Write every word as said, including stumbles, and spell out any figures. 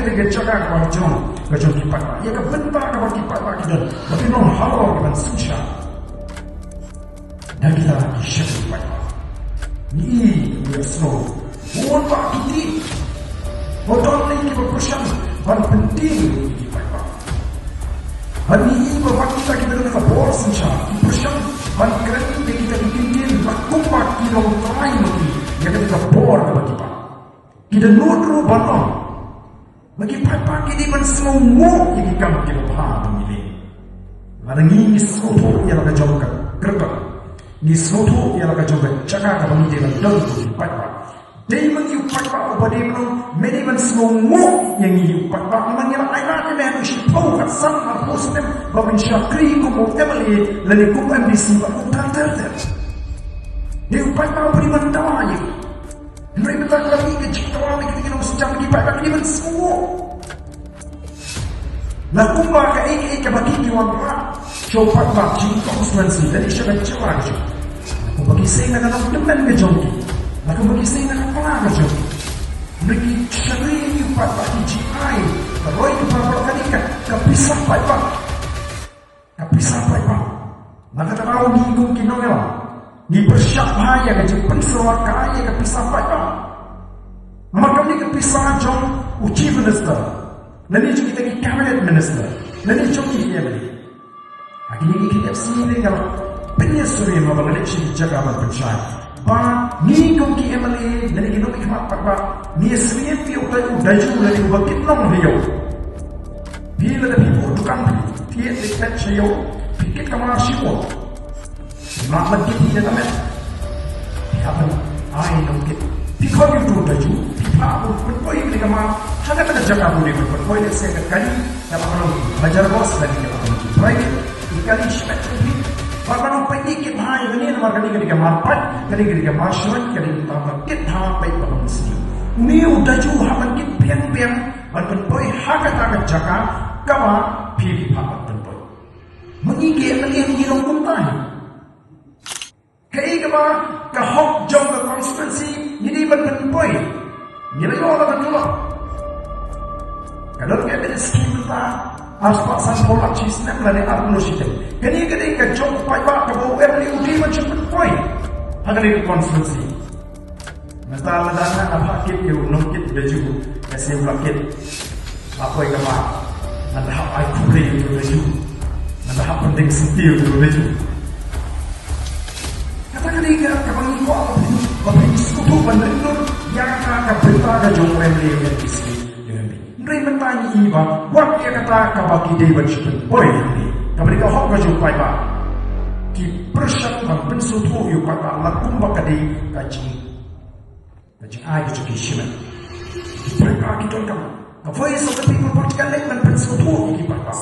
Ka jaka kaba jong, ka jong ki paidbah. Ïa ka bynta kaba ki paidbah ki don, ba kin long halor ki ban synshar da kita ki shakri paidbah. Ngi ïohsngew, bun bah ki dei, ba don lei kiba pyrshang ban pyntieng ïa ki paidbah. Bad ngi ïohi ba wat kita kiba don ka bor synshar ki pyrshang ban kren ïa kita ki kyntien la kumba ki long trai ma ki ïa kata ka bor kaba ki pan. Ki dohnud ruh ban ong ba ki paidbah ki dei ban sngewnguh ïa ki kam kiba bha ba ngi leh. Lada ngi, ngi sngewthuh ïa la ka jong ka kyrpang, ngi sngewthuh ïa la ka jong ka jaka kaba ngi dei ban don kum ki paidbah. Dei ma ngi u paidbah uba dei ban ong, me dei ban sngewnguh ïa ngi u paidbah. Namar ngi la ailad ïa me ha u shiphew khatsan arphew snem ba men shakri kum u M L A lane kum u M D C bad kum u Doctor. Dei u paidbah uba dei ban dawa ïa ngi. Hynrei mynta ka la mih ka jingdawa na kita ki nongsynshar, ki paidbah ki dei ban sngewnguh. La kumba kaei kaei kaba ki, ki wanrah sha u paidbah jong ka constituency lane sha ka jylla ka jong, la kumba ki seng na ka nongtymmen ka jong ki, la kumba ki seng na ka pla ka jong ki, hynrei ki shakri ïa u paidbah, ki jingai, ka roi ka par, ka dei ka, ka pisa paidbah. Ka pisa paidbah. Na kata ka daw ngi kum ki nongïalam ngi pyrshah bha ïa ka jingpynsyrwa ïa ka pisa paidbah. Namar kam dei ka pisa jong u Chief Minister, lane jong kita ki Cabinet Minister, lane jong ki M L A. Ha kine ki khyndiat sngi nga la pynïasyriem haba nga leit sha ki jaka ban pynshai ba ngi kum ki M L A lane ki nongmihkhmat paidbah, ngi ïasyriem ïa uta u Daju lane uba kit nong ha ïew. Phi lada phi buh dukan phi, phi ïeit leit peit sha ïew, phi kit ka mar shibun. Phi mad mat kit phi da ka met. Phi hap ban ai nongkit. Phi khot ïa uto u Daju, phi phah ban pynpoi kane ka mar ha kata ka jaka ba u dei ban pynpoi, lehse ka kali, ka la ban long hajar bos lane ka la ban long private. Ki kali shimet jong phi. Bad ban ong peit, kit bha ïa kane namar kane ka dei ka mar paid, kane ka dei ka mar shrek, ka dei ka mar kit bha, peit ba ka mynsiem. Une u Daju u hap ban kit biang biang ban pynpoi ha kata ka jaka kaba phi, phi phah ban pynpoi. Ma ngi ki M L A ngi long kumta hi. Kaei kaba ka hok jong ka constituency ngi dei ban pynpoi. Ngi la ïoh la ka tulop. Ka don ka M L A scheme mynta arspah sanphew lak shi snem lane arphew lak shi snem. Kane ka dei ka jong u paidbah kaba u M L A u dei ban shu pynpoi ha kane ka constituency. Mynta lada nga, nga phah kit ïa u nongkit u Daju, lehse u la kit, la poi ka mar, ngan da hap ai khublei ïa u Daju, ngan da hap pyndeng syntiew ïa u Daju. Kata ka dei ka, kaba ngi kwah ba phin, ba phin sngewthuh ban ring dur ïa kata ka bynta ka jong u M L A, u M P C, u M P. Hynrei mynta ngi i ba wat ïa kata kaba ki dei ban shu pynpoi hangne, kaba dei ka hok ka jong u paidbah, ki pyrshang ban pynsngewthuh ïa u paidbah la kumba ka dei ka jing, ka jingai ka jong ki shimet. Ki paidbah ki donkam, ka Voice of the People Party ka leit ban pynsngewthuh ïa ki paidbah.